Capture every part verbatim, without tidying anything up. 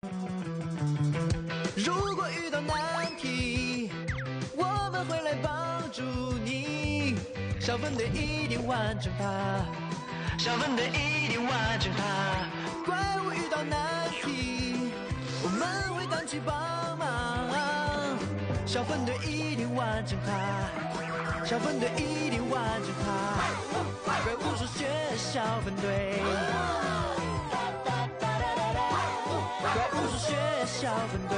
如果遇到难题，我们会来帮助你。小分队一定完成它，小分队一定完成它。怪物遇到难题，我们会赶去帮忙。小分队一定完成它，小分队一定完成它。怪物数学小分队，怪物数学小分队。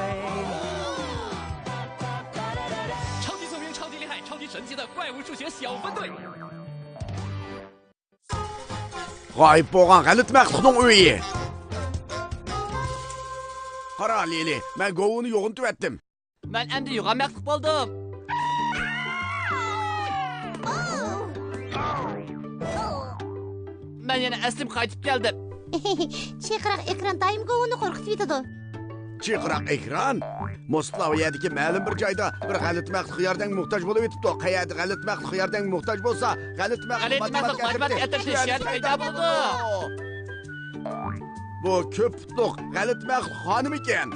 超级聪明，超级厉害，超级神奇的怪物数学小分队。 غايىب بولغان غەلىتە مەخلۇقنىڭ ئۆيى. قارا، لىلى، مەن گوۋۇنى يوغىنىتىۋەتتىم. مەن ئەمدى يوغان مەخلۇق بولدۇم. مەن يەنە ئەسلىمگە قايتىپ كەلدىم. چىرقىراق ئېكران دائىم گوۋۇنى قورقۇتۇۋېتىدۇ. چىرقىراق ئېكران؟ موسكۋا يەردىكى مەلۇم بىر جايدا بىر غەلىتە مەخلۇق ياردەمگە موھتاج بولۇۋېتىپتۇ. قەيەردە غەلىتە مەخلۇق ياردەمگە موھتاج بولسا، غەلىتە مەخلۇق غەلىتە مەخلۇق ماتېماتىكا ماتېماتىكا ئەترىتى شۇ يەردە پەيدا بولىدۇ. بۇ كۆپ پۇتلۇق غەلىتە مەخلۇق خانىمىكەن.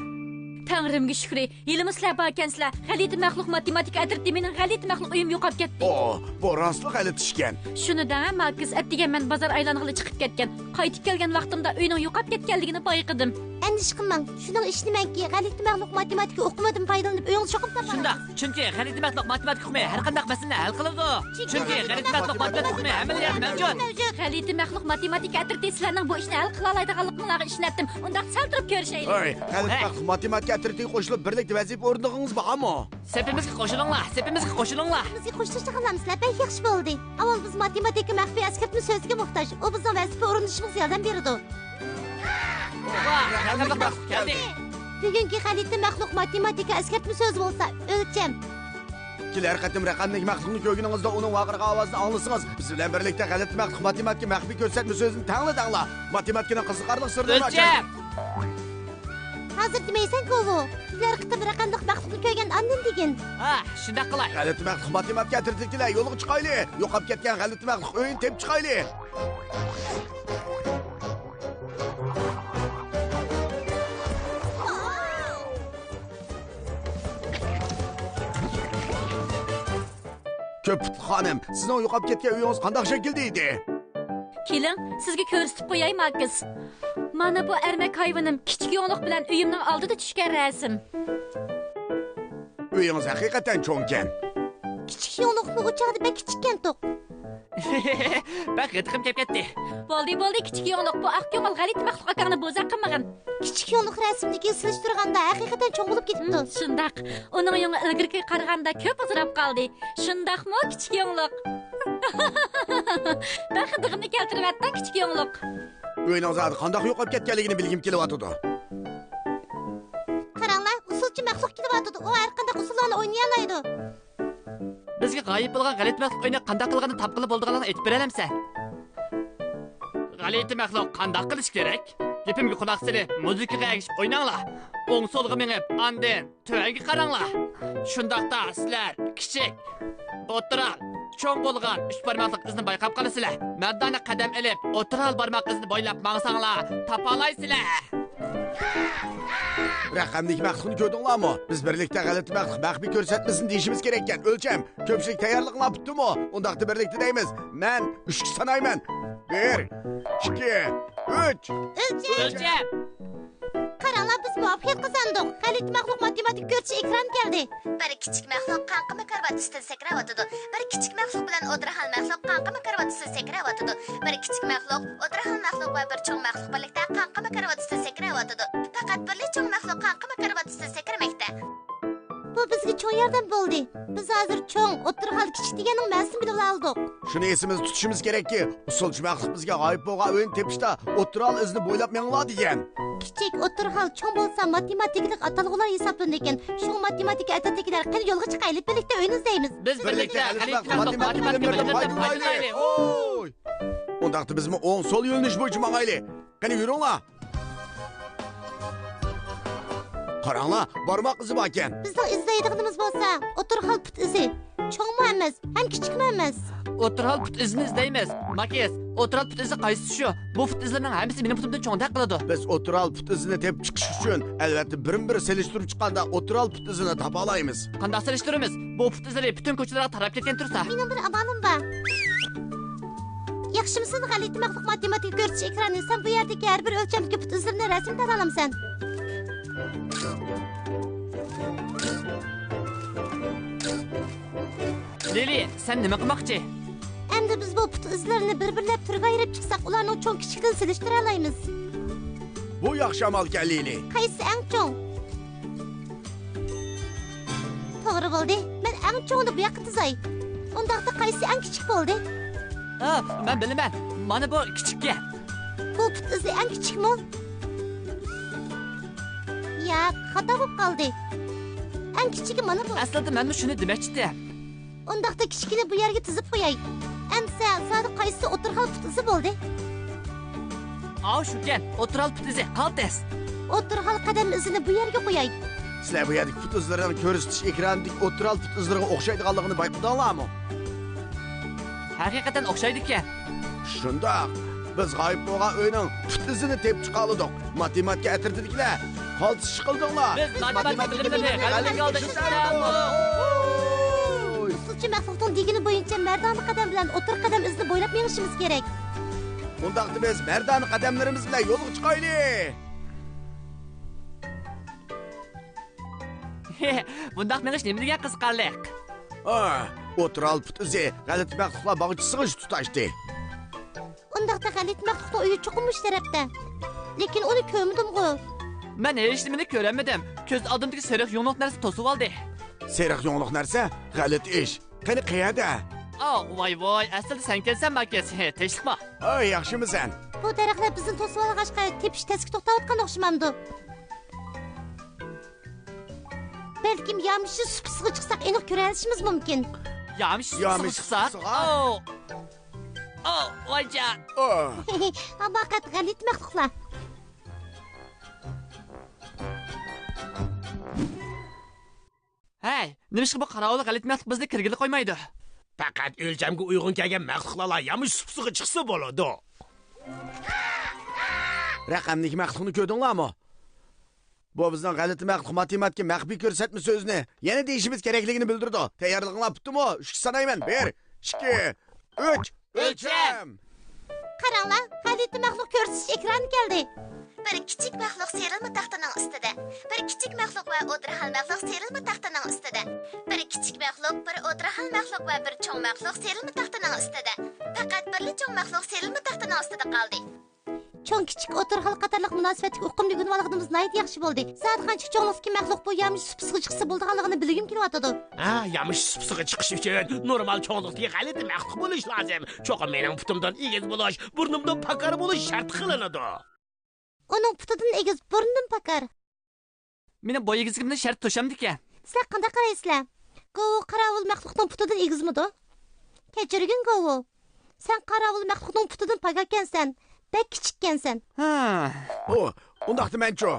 تەڭرىمگە شۈكرى، ھېلىمۇ سىلەر باركەنسىلەر. غەلىتە مەخلۇق ماتېماتىكا ئەترىتى مېنىڭ غەلىتە مەخلۇق ئۆيۈم يوقاپ كەتتى. ئو، بۇ راستلا غەلىتە ئىشكەن. شۇنى دەڭە، ماركس، ئەتىگەن مەن بازار ئايلانغىلى چىقىپ كەتكەن. قايتىپ كەلگەن ۋاقتىمدا ئۆينىڭ يوقاپ كەتكەنلىكىنى بايقىدىم. ئەندىشە قىلماڭ، شۇنىڭ ئىشىنىمەنكى، غەلىتە مەخلۇق ماتېماتىكا ئۇقۇمىدىن پايدىلىنىپ ئۆيىڭىزنى چوقۇم تاپالايسىز. شۇنداق، چۈنكى غەلىتە مەخلۇق ماتېماتىكا ئۇقۇمى ھەر قانداق مەسىلىنى ھەل قىلىدۇ. چۈنكى غەلىتە مەخلۇق ماتېماتىكا ئۇقۇمى ھەممىلا يەردە مەۋجۇت. غەلىتە مەخلۇق ماتېماتىكا ئەترىتى سىلەرنىڭ بۇ ئىشنى ھەل قىلالايدىغانلىقىڭلارغا ئىشىنەتتىم. ئۇنداقتا سەل تۇرۇپ كۆرۈشەيلى. ھەي، غەلىتە مەخلۇق ماتېماتىكا ئەترىتىگە قوشۇلۇپ بىرلىكتە ۋەزىپە ئورۇندىغىنىڭىز بارمۇ؟ سېپىمىزگە قوشۇلۇڭلار، سېپىمىزگە قوشۇلۇڭلار. بىزگە قوشۇلۇشنى خالامسىلەر؟ بەك ياخشى بولدى. ئاۋۋال بىز ماتېماتىكا مەخپىي ئەسكەرتمە سۆزىگە موھتاج. ئۇ بىزنىڭ ۋەزىپە ئورۇندىشىمىزغا ياردەم بېرىدۇ. ۋاھ، رەقەملىك مەخلۇق كەلدى. بۈگۈنكى غەلىتە مەخلۇق ماتېماتىكا ئەسكەرتمە سۆزى بولسا، ئۆلچەم. كېلەر قېتىم رەقەملىك مەخلۇقنى كۆرگىنىڭىزدە ئۇنىڭ ۋارقىرىغان ئاۋازىنى ئاڭلىسىڭىز، بىز بىلەن بىرلىكتە غەلىتە مەخلۇق ماتېماتىكا مەخپىي كۆرسەتمە سۆزىنى تەڭلا دەڭلار. ماتېماتىكىنىڭ قىزىقارلىق سىرلىرىنى ئۆلچەم ئاچايلى. ھازىر دېمەيسەن، كوۋو. كېلەر قېتىم رەقەملىك مەخلۇقنى كۆرگەندە ئاندىن دېگىن. ھە، شۇنداق قىلاي. غەلىتە مەخلۇق ماتېماتىكا ئەترىتىدىكىلەر، يولغا چىقايلى. يوقاپ كەتكەن غەلىتە مەخلۇق ئۆيىنى تېپىپ چىقايلى. كۆپ پۇتلۇق خانىم، سىزنىڭ يوقاپ كەتكەن ئۆيىڭىز قانداق شەكىلدە ئىدى؟ كېلىڭ، سىزگە كۆرسىتىپ قوياي، ماركس. مانا بۇ ئەرمەك ھايۋىنىم كىچىك يوڭلۇق بىلەن ئۆيۈمنىڭ ئالدىدا چۈشكەن رەسىم. ئۆيىڭىز ھەقىقەتەن چوڭكەن. كىچىك يوڭلۇقمۇ ئۇ چاغدا بەك كىچىككەنتۇق. بەك غىدىقىم كەپ كەتتى. بولدى، بولدى، كىچىك يوڭلۇق، بۇ ئاق كۆڭۈل غەلىتە مەخلۇق ئاكاڭنى بوزەك قىلمىغىن. كىچىك يوڭلۇق رەسىمدىكىگە سېلىشتۇرغاندا ھەقىقەتەن چوڭ بولۇپ كېتىپتۇ. شۇنداق. ئۇنىڭ يۇڭى ئىلگىرىكىگە قارىغاندا كۆپ ئۇزىراپ قالدى. شۇنداقمۇ، كىچىك يوڭلۇق؟ بەك غىدىقىمنى كەلتۈرۈۋەتتىڭ، كىچىك يوڭلۇق. ئۆينىڭ زادى قانداق يوقاپ كەتكەنلىكىنى بىلگۈم كېلىۋاتىدۇ. قاراڭلار، ئۇسسۇلچى مەخلۇق كېلىۋاتىدۇ. ئۇ ھەر قانداق ئۇسسۇللارنى ئوينىيالايدۇ. بىزگە غايىب بولغان غەلىتە مەخلۇق ئۆينى قانداق قىلغاننى تاپقىلى بولىدىغانلىقىنى ئېيتىپ بېرەلەمسەن؟ غەلىتە مەخلۇق قانداق قىلىش كېرەك؟ گېپىمگە قۇلاق سېلىپ، مۇزىكىغا ئەگىشىپ ئويناڭلار. ئوڭ سولغا مېڭىپ، ئاندىن تۆۋەنگە قاراڭلار. شۇنداقتا سىلەر كىچىك، ئوتتۇرا، چوڭ بولغان ئۈچ بارماقلىق ئىزنى بايقاپ قالىسىلەر. مەردانە قەدەم ئېلىپ، ئوتتۇرا ھال بارماق ئىزىنى بويلاپ ماڭساڭلار، تاپالايسىلەر. رەقەملىك مەخلۇقنى كۆردۈڭلارمۇ؟ بىز بىرلىكتە غەلىتە مەخلۇق مەخپىي كۆرسەتمىسىنى دېيىشىمىز كېرەككەن. ئۆلچەم، كۆپچىلىك تەييارلىقىڭلار پۈتتىمۇ؟ ئۇنداقتا بىرلىكتە دەيمىز. مەن ئۈچكە سانايمەن. بىر، ئىككى، ئۈچ. ئۆلچەم! ئۆلچەم! قاراڭلار، بىز مۇۋەپپەقىيەت قازاندۇق. غەلىتە مەخلۇق ماتېماتىكا كۆرۈتۈش ئېكرانى كەلدى. بىر كىچىك مەخلۇق قاڭقىما كارىۋات ئۈستىدە سەكرەۋاتىدۇ. بىر كىچىك مەخلۇق بىلەن ئوتتۇرا ھال مەخلۇق قاڭقىما كارىۋات ئۈستىدە سەكرەۋاتىدۇ. بىر كىچىك مەخلۇق، ئوتتۇرا ھال مەخلۇق ۋە بىر چوڭ مەخلۇق بىرلىكتە قاڭقىما كارىۋات ئۈستىدە سەكرەۋاتىدۇ. پەقەت بىرلا چوڭ مەخلۇق قاڭقىما كارىۋات ئۈستىدە سەكرىمەكتە. بۇ بىزگە چوڭ ياردەم بولدى. بىز ھازىر چوڭ، ئوتتۇرا ھال، كىچىك دېگەننىڭ مەنىسىنى بىلىۋالدۇق. شۇنى ئېسىمىزدە تۇتۇشىمىز كېرەككى، ئۇسسۇلچى مەخلۇق بىزگە غايىب بولغان ئۆينى تېپىشتا ئوتتۇرا ھال ئىزىنى بويلاپ مېڭىڭلار دېگەن. كىچىك، ئوتتۇرا ھال، چوڭ بولسا ماتېماتىكىلىق ئاتالغۇلار ھېسابلىنىدىكەن. شۇڭا ماتېماتىكا ئەترىتىدىكىلەر، قېنى يولغا چىقايلى، بىرلىكتە ئۆينى ئىزدەيمىز. بىز بىرلىكتە غەلىتە مەخلۇق ماتېماتىكا بىلىملىرىدىن پايدىلىنايلى. ھوي! ئۇنداقتا بىزمۇ ئوڭ سول يۆنىلىش بويىچە ماڭايلى. قېنى يۈرۈڭلار! قاراڭلار، بارماق ئىزى باركەن. بىزنىڭ ئىزدەيدىغىنىمىز بولسا ئوتتۇرا ھال پۇت ئىزى. چوڭمۇ ئەمەس، ھەم كىچىكمۇ ئەمەس. ئوتتۇرا ھال پۇت ئىزىنى ئىزدەيمىز. ماكىس، ئوتتۇرا ھال پۇت ئىزى قايسىسى شۇ؟ بۇ پۇت ئىزلىرىنىڭ ھەممىسى مېنىڭ پۇتۇمدىن چوڭدەك قىلىدۇ. بىز ئوتتۇرا ھال پۇت ئىزىنى تېپىپ چىقىش ئۈچۈن، ئەلۋەتتە، بىرمۇ بىر سېلىشتۇرۇپ چىققاندا ئوتتۇرا ھال پۇت ئىزىنى تاپالايمىز. قانداق سېلىشتۇرىمىز؟ بۇ پۇت ئىزلىرى پۈتۈن كوچىلارغا تاراپ كەتكەن تۇرسا. مېنىڭ بىر ئامالىم بار. ياخشىمۇسىز، غەلىتە مەخلۇق ماتېماتىكا كۆرسىتىش ئېكرانى، سەن بۇ يەردىكى ھەر بىر ئۆلچەمدىكى پۇت ئىزلىرىنى رەسىمگە تارتالامسەن؟ لىلى، سەن نېمە قىلماقچى؟ ئەمدى بىز بۇ پۇت ئىزلىرىنى بىر-بىرلەپ تۈرگە ئايرىپ چىقساق، ئۇلارنىڭ چوڭ-كىچىكىنى سېلىشتۇرالايمىز. بۇ ياخشى ئامالكەن، لىلى. قايسىسى ئەڭ چوڭ؟ توغرا بولدى. مەن ئەڭ چوڭىنى بۇ ياققا تىزاي. ئۇنداقتا قايسى ئەڭ كىچىك بولدى؟ ھە، مەن بىلىمەن. مانا بۇ كىچىككەن. بۇ پۇت ئىزى ئەڭ كىچىكمۇ؟ ياق، خاتا بولۇپ قالدى. ئەڭ كىچىكى مانا بۇ. ئەسلىدە مەنمۇ شۇنى دېمەكچىدىم. ئۇنداقتا كىچىكىنى بۇ يەرگە تىزىپ قوياي. ئەمسە، زادى قايسىسى ئوتتۇرا ھال پۇت ئىزى بولدى؟ ئاۋۇ شۇكەن، ئوتتۇرا ھال پۇت ئىزى، قال تېز. ئوتتۇرا ھال قەدەم ئىزىنى بۇ يەرگە قوياي. سىلەر بۇ يەردىكى پۇت ئىزلىرىنىڭ كۆرسىتىش ئېكرانىدىكى ئوتتۇرا ھال پۇت ئىزلىرىغا ئوخشايدىغانلىقىنى بايقىدىڭلارمۇ؟ ھەقىقەتەن ئوخشايدىكەن. شۇنداق. بىز غايىب بولغان ئۆينىڭ پۇت ئىزىنى تېپىپ چىقالىدۇق. ماتېماتىكا ئەترىتىدىكىلەر، قالتىس ئىش قىلدىڭلار. بىز ماتېماتىكا بىلىملىرىنى غەلىبىگە ئالدۇرۇشنى ئىستەيمىز. ئۇسسۇلچى مەخلۇقنىڭ دېگىنى بويىچە مەردانە قەدەم بىلەن ئوتتۇرا قەدەم ئىزىنى بويلاپ مېڭىشىمىز كېرەك. ئۇنداقتا بىز مەردانە قەدەملىرىمىز بىلەن يولغا چىقايلى. بۇنداق مېڭىش نېمە دېگەن قىزىقارلىق؟ ئا، ئوتتۇرا ھال پۇت ئىزى غەلىتە مەخلۇقلار باغچىسىغىچە تۇتاشتى. ئۇنداقتا غەلىتە مەخلۇقنىڭ ئۆيى چوقۇم مۇشۇ تەرەپتە. لېكىن ئۇنى كۆرمىدىمغۇ. مەن ھېچنېمىنى كۆرەلمىدىم. كۆز ئالدىمدىكى سېرىق يۇڭلۇق نەرسە توسۇۋالدى. سېرىق يۇڭلۇق نەرسە؟ غەلىتە ئىش. قېنى، قەيەردە؟ ئا، ۋاي ۋاي، ئەسلىدە سەنكەنسەن، ماكىس. ھە، تىنچلىقما. ئاي، ياخشىمۇ سەن؟ بۇ دەرەخلەر بىزنى توسۇۋالغاچقا، تېپىش تەسكە توختاۋاتقان ئوخشىمامدۇ؟ بەلكىم يامىشى سۇپىسىغا چىقساق، ئېنىق كۆرەلىشىمىز مۇمكىن. يامىشى سۇپىسىغا يامىشى چىقساق؟ سۇپىسىغا؟ ئاۋ! ئاۋ، ۋايجان! ئا! ھاماقەت، غەلىتە مەخلۇقلار. ھەي، نېمىشقا بۇ قاراۋۇل غەلىتە مەخلۇق بىزنى كىرگىلى قويمايدۇ؟ پەقەت ئۆلچەمگە ئۇيغۇن كەلگەن مەخلۇقلارلا يامىشى سۇپىسىغا چىقسا بولىدۇ. رەقەملىك مەخلۇقنى كۆردۈڭلارمۇ؟ بۇ بىزنىڭ غەلىتە مەخلۇق ماتېماتىكا مەخپىي كۆرسەتمە سۆزىنى يەنە دېيىشىمىز كېرەكلىكىنى بىلدۈرىدۇ. تەييارلىقىڭلار پۈتتىمۇ؟ ئۈچكە سانايمەن. بىر، ئىككى، ئۈچ. ئۆلچەم! قاراڭلار، غەلىتە مەخلۇق كۆرسىتىش ئېكرانى كەلدى. بىر كىچىك مەخلۇق سىيرىلما تاختىنىڭ ئۈستىدە. بىر كىچىك مەخلۇق ۋە ئوتتۇرا ھال مەخلۇق سىيرىلما تاختىنىڭ ئۈستىدە. بىر كىچىك مەخلۇق، بىر ئوتتۇرا ھال مەخلۇق ۋە بىر چوڭ مەخلۇق سىيرىلما تاختىنىڭ ئۈستىدە. پەقەت بىرلا چوڭ مەخلۇق سىيرىلما تاختىنىڭ ئۈستىدە قالدى. چوڭ، كىچىك، ئوتتۇرا ھال قاتارلىق مۇناسىۋەتلىك ئۇقۇمنى ئۆگىنىۋالغىنىمىز ناھايىتى ياخشى بولدى. زادى قانچە چوڭلۇقتىكى مەخلۇق بۇ يامىشى سۇپىسىغا چىقسا بولىدىغانلىقىنى بىلگۈم كېلىۋاتىدۇ. ھە، يامىشى سۇپىسىغا چىقىش ئۈچۈن نورمال چوڭلۇقتىكى غەلىتە مەخلۇق بولۇش لازىم. چوقۇم مېنىڭ پۇتۇمدىن ئېگىز بولۇش، بۇرنۇمدىن پاكار بولۇش شەرت قىلىنىدۇ. ئۇنىڭ پۇتىدىن ئېگىز، بۇرنىدىن پاكار. مېنىڭ بوي ئېگىزلىكىمنى شەرت توشامدىكەن. سىلەر قانداق قارايسىلەر؟ گوۋۇ قاراۋۇل مەخلۇقنىڭ پۇتىدىن ئېگىزمىدۇ؟ كەچۈرگىن، گوۋۇ. سەن قاراۋۇل مەخلۇقنىڭ پۇتىدىن پاكاركەنسەن. بەك كىچىككەنسەن. ھە. ئۇ، ئۇنداقتا مەنچۇ؟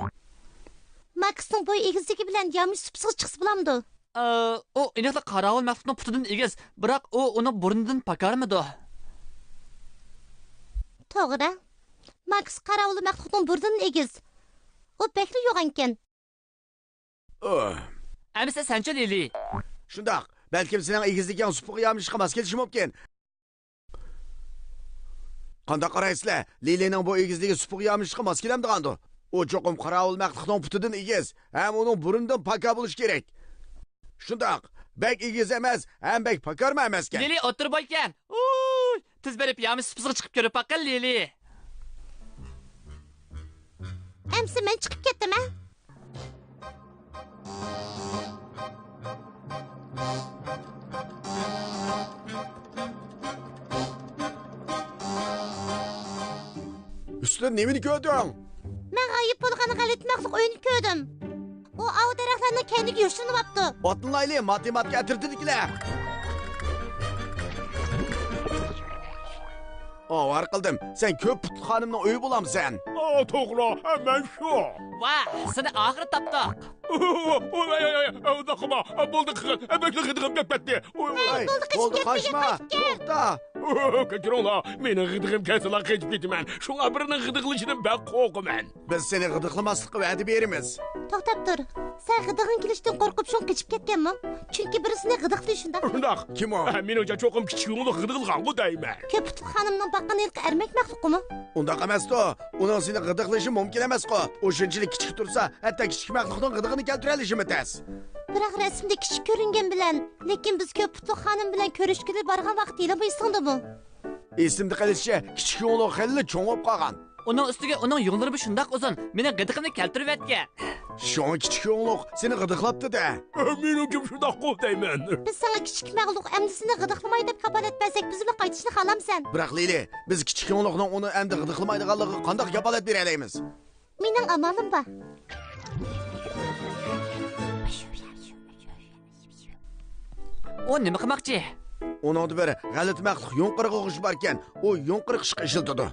ماكسنىڭ بوي ئېگىزلىكى بىلەن يامىشى سۇپىسىغا چىقسا بولامدۇ؟ ئە، ئۇ ئېنىقلا قاراۋۇل مەخلۇقنىڭ پۇتىدىن ئېگىز، بىراق ئۇ ئۇنىڭ بۇرنىدىن پاكارمىدۇ؟ توغرا. ماكس قاراۋۇل مەخلۇقنىڭ بۇرنىدىن ئېگىز. ئۇ بەكلا يوغانكەن. ئۇھ. ئەمىسە سەنچۇ، لىلى؟ شۇنداق. بەلكىم سېنىڭ ئېگىزلىكىڭ سۇپىغا يامىشىشقا ماس كېلىشى مۇمكىن. قانداق قارايسىلەر؟ لىلىنىڭ بۇ ئېگىزلىكى سۇپىغا يامىشىشقا ماس كېلەمدىغاندۇ؟ ئۇ چوقۇم قاراۋۇل مەخلۇقنىڭ پۇتىدىن ئېگىز ھەم ئۇنىڭ بۇرنىدىن پاكار بولۇشى كېرەك. شۇنداق. بەك ئېگىز ئەمەس ھەم بەك پاكارمۇ ئەمەسكەن. لىلى ئوتتۇرا بويكەن. ئۇي! تېز بېرىپ يامىشى سۇپىسىغا چىقىپ كۆرۈپ باققىن، لىلى. ئەمسە مەن چىقىپ كەتتىم، ھە؟ ئۈستىدە نېمىنى كۆردۈڭ؟ مەن غايىب بولغان غەلىتە مەخلۇق ئۆيىنى كۆردۈم. ئۇ ئاۋۇ دەرەخلەرنىڭ كەينىگە يوشۇرۇنۇۋاپتۇ. ئاتلىنايلى، ماتېماتىكا ئەترىتىدىكىلەر! ئاۋارە قىلدىم. سەن كۆك پۇتلۇق خانىمنىڭ ئۆيى بولامسەن؟ ئا، توغرا، مەن شۇ. ۋاھ، سېنى ئاخىرى تاپتۇق. ئۇنداق قىلما، بولدى قىلغىن، بەكلا غىدىقىم كەپ كەتتى. ھەي، بولدى، قاچما، توختا. كەچۈرۈڭلار، مېنىڭ غىدىقىم كەلسىلا قېچىپ كېتىمەن. شۇڭا بىرىنىڭ غىدىقلىشىدىن بەك قورقىمەن. بىز سېنى غىدىقلىماسلىققا ۋەدە بېرىمىز. توختاپ تۇر. سەن غىدىقىڭ كېلىشىدىن قورقۇپ شۇڭا قېچىپ كەتكەنمۇ؟ چۈنكى بىرسىنى غىدىقلىدى، شۇنداقمۇ؟ شۇنداق. كىم ئۇ؟ ھە، مېنىڭچە چوقۇم كىچىك يۇڭلۇق غىدىقلىغانغۇ دەيمەن. كۆك پۇتلۇق خانىمنىڭ باققان ھېلىقى ئەرمەك مەخلۇقىمۇ؟ ئۇنداق ئەمەستۇ. ئۇنىڭ سېنى غىدىقلىشى مۇمكىن ئەمەسقۇ. ئۇ شۇنچىلىك كىچىك تۇرسا، ھەتتا كىچىك مەخلۇقنىڭ غىدىقىنى كەلتۈرەلىشىمۇ تەس. بىراق رەسىمدە كىچىك كۆرۈنگەن بىلەن، لېكىن بىز كۆك پۇتلۇق خانىم بىلەن كۆرۈشكىلى بارغان ۋاقىت ھېلىمۇ ئېسىڭدىمۇ؟ ئېسىمدە قېلىشىچە، كىچىك يۇڭلۇق خېلىلا چوڭ بولۇپ قالغان. ئۇنىڭ ئۈستىگە ئۇنىڭ يۇڭلىرىمۇ شۇنداق ئۇزۇن، مېنىڭ غىدىقىمنى كەلتۈرۈۋەتكەن. شۇڭا كىچىك يۇڭلۇق سېنى غىدىقلاپتۇ-دە. مېنىڭچە شۇنداققۇ دەيمەن. بىز ساڭا كىچىك مەخلۇق ئەمدى سېنى غىدىقلىماي دەپ كاپالەت بەرسەك، بىز بىلەن قايتىشنى خالامسەن؟ بىراق لىلى، بىز كىچىك يۇڭلۇقنىڭ ئۇنى ئەمدى غىدىقلىمايدىغانلىقىغا قانداق كاپالەت بېرەلەيمىز؟ مېنىڭ ئامالىم بار. ئۇ نېمە قىلماقچى؟ ئۇنىڭدا بىر غەلىتە مەخلۇق يۇڭقىرغا ئوخشىشى باركەن، ئۇ يۇڭقىرغا ئىشقا ئىشلىتىدۇ.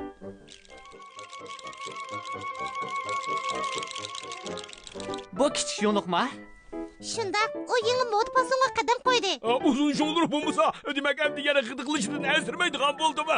بۇ كىچىك يۇڭلۇقما؟ شۇنداق، ئۇ يېڭى مودا پاسونغا قەدەم قويدى. ئا، ئۇزۇن يۇڭلىرى بولمىسا، دېمەك، ئەمدى يەنە غىدىقلىشىدىن ئەنسىرىمەيدىغان بولدىمۇ؟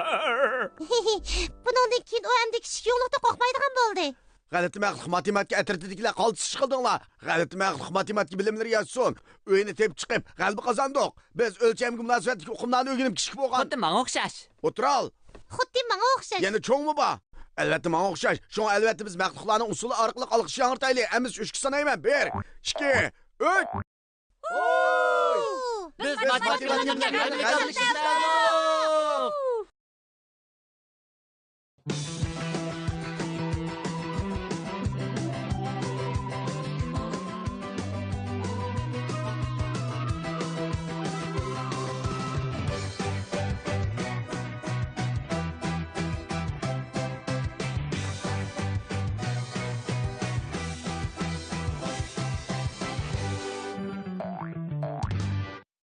بۇنىڭدىن كېيىن ئۇ ئەمدى كىچىك يۇڭلۇقتىن قورقمايدىغان بولدى. غەلىتە مەخلۇق ماتېماتىكا ئەترىتىدىكىلەر قالتىس ئىش قىلدىڭلار. غەلىتە مەخلۇق ماتېماتىكا بىلىملىرى ياشىسۇن. ئۆيىنى تېپىپ چىقىپ، غەلىبە قازاندۇق. بىز ئۆلچەمگە مۇناسىۋەتلىك ئۇقۇملارنى ئۆگىنىپ كىچىك بولغان. خۇددى ماڭا ئوخشاش. ئولتۇرال. خۇددى ماڭا ئوخشاش. يەنە چوڭمۇ بار؟ ئەلۋەتتە، ماڭا ئوخشاش. شۇڭا ئەلۋەتتە بىز مەخلۇقلارنىڭ ئۇسسۇلى ئارقىلىق ئالقىش ياڭرىتايلى. ھەممىسى ئۈچكە سانايمەن. بىر، ئىككى، ئۈچ. بىز ماتېماتىكىنى غەلىبە قازىنىشىمىز لازىم.